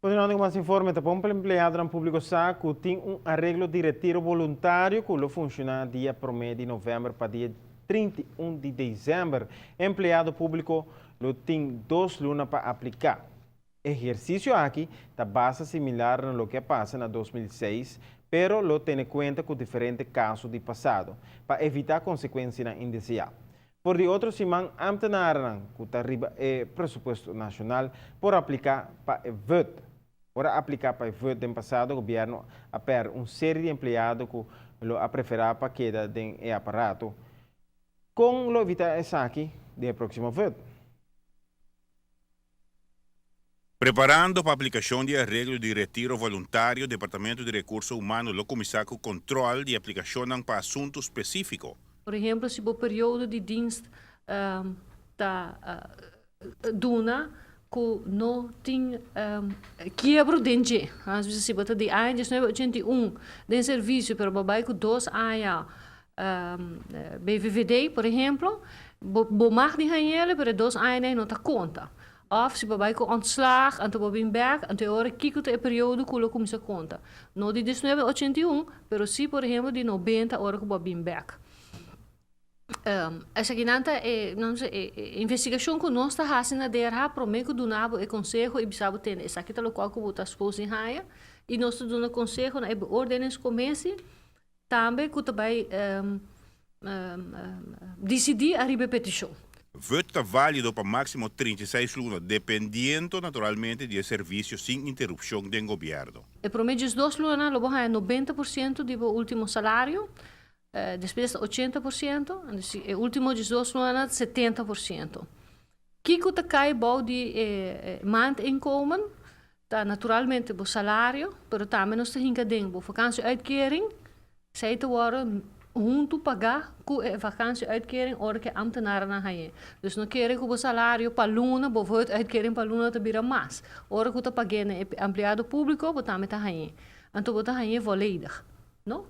Continuando cu mas informe, ta pon pa empleadonan publico sa cu tin un areglo di retiro boluntario cu lo funciona dia prome di november pa dia 31 di december. Empleado publico lo tin 2 luna pa aplica. Ehercicio aki ta basta similar na loke a pasa na 2006, pero lo tene cuenta cu diferente caso di pasado, pa evita consecuencia indesea. For di otro siman, ambtenaren cu ta riba e presupuesto nacional por aplica pa e VUT. Ora aplica pa e VUT den pasado, gobierno a perde un serie di empleado cu lo a prefera pa keda den e aparato. Con lo evita esaki den proximo VUT? Preparando pa aplicacion di areglo di retiro voluntario, Departamento di Recurso Humano lo cuminsa cu control di aplicacion pa asunto specifico. Por ehempel, si e periodo di dienst ta duna cu no tin kiebro den dje. Asina, si bo ta di aña 1981 den servicio, pero bo bay cu 2 aña BVVD, por ehempel, bo mag di hañ'e, pero 2 aña no ta conta. Of si bo bay cu ontslag, anto bo bin back, anto ora kico ta e periodo cu lo cuminsa conta. No di 1981, pero si, por ehempel, di 90 ora cu bo bin back. Esaki nan ta e, no sei, e investigacion cu nos ta haciendo na DRH prome cu duna bo e conseho y bisa bo tende esaki ta loke cu bo ta supposed di haya y nos ta duna conseho na e beoordelingscommissie tambe cu ta bay dicidi ariba e peticion. VUT ta valido pa maximo 36 luna, dependiendo naturalmente di servicio sin interupcion di gobierno. E prome 12 luna lo bo haya 90% di bo ultimo salario, despues 80%, e ultimo 12 luna 70%. Kico ta cay bou di maandinkomen, ta naturalmente bo salario, pero tambe nos ta hinca den bo vakantieuitkering, esey ta wordo hunto paga cu e vakantieuitkering ora cu ambtenaren haye. Dus no kere cu bo salario pa luna, bo uitkering pa luna ta bira mas. Ora cu ta pagando empleado publico, bo tambe ta haye. Anto bo ta haye volledig, no?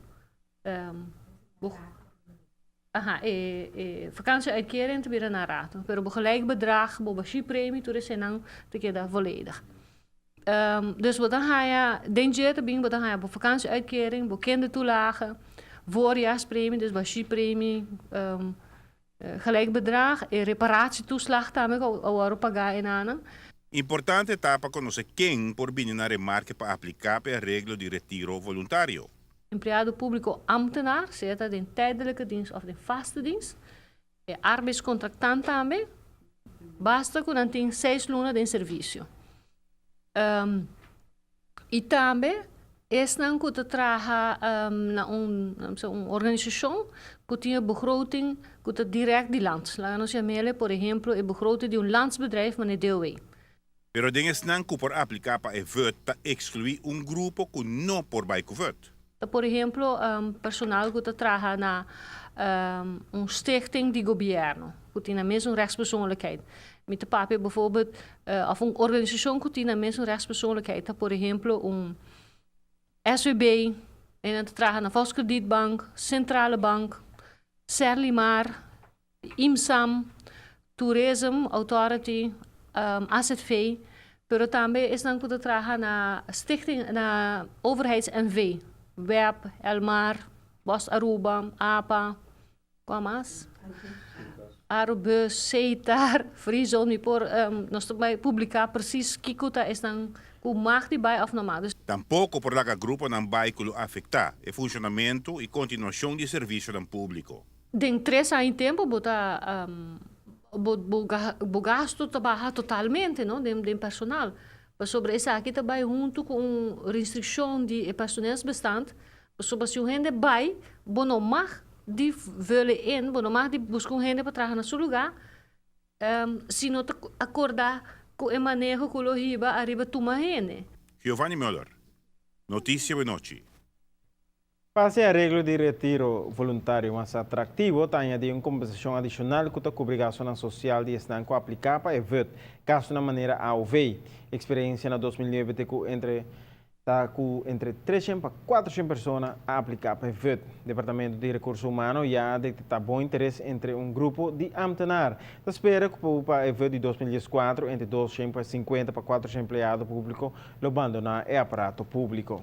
Aha, e vakantieuitkering ta bira na rato, pero bo gelijk bedrag, bo premie, tur esey ta keda volledig. Dus bo ta haya, den dje ta bin, bo ta haya bo vakantieuitkering, bo kindertoelage, voorjaarspremie, dus premie, gelijk bedrag, e reparatietoeslag tambe cu a paga eynan. Importante ta pa conoce ken por bin na remarke pa aplica pa e areglo di retiro voluntario. Empleado publico ambtenaar, sea ta den tijdelijke dienst of den vaste dienst. E arbeidscontractant tambe, basta cu nan tin 6 luna di servicio. Y tambe, esnan cu ta traha na un organisacion cu tin begroting cu ta direct di land. Laga nos yam'e, por ehempel, e begroting di un landsbedrijf, manera DOW. Pero den esnan cu por aplica pa e VUT ta exclui un grupo cu no por bay cu VUT. Por ehempel, personal cu ta traha na un stichting di gobierno, cu tin e mesun rechtspersoonlijkheid. Mi ta papia bijvoorbeeld, of un organisacion cu tin e mesun rechtspersoonlijkheid, por ehempel, un SVB, y nan ta traha na Volkskredietbank, Centrale Bank, Serlimar, IMSAM, Tourism Authority, AZV, pero tambe esnan cu ta traha na stichting, na Overheids NV, WEB, Elmar, Bos Aruba, APA, cual mas? Arubus, Setar, Freezone, mi por, nos ta bay publica precies kico ta esnan cu mag di bay of no mag. Dus Tampoco por laga gruponan bay cu lo afecta e funcionamento y continuacion di servicio publico. Den 3 aña tempo bo ta bo gasto ta baha totalmente, no, den personal. Pasobra esaki ta bay hunto cu un restriccion di personeelsbestand. Pasobra si un hende bay, bo no mag di vullen in, bo no mag di busca un hende pa traha na su lugar, si no ta acorda cu e maneho cu lo hiba ariba tuma hende. Giovanni Müller, Noticia Awe Nochi. Pa e areglo di retiro voluntario mas atractivo, ta añadi un compensacion adicional cu ta cubri gasto social di esnan cu aplica pa e VUT, gasto na manera AOV. Experiencia na 2009 entre Ta ku entre 300 pa 400 persona a apliká pa e VUT. Departamento di Rekurso Humano ya a detektá bon interes entre un grupo di ámtenar. Ta spera ku pa e VUT di 2014 entre 250 pa 400 empleado públiko lo bandoná e aparato públiko.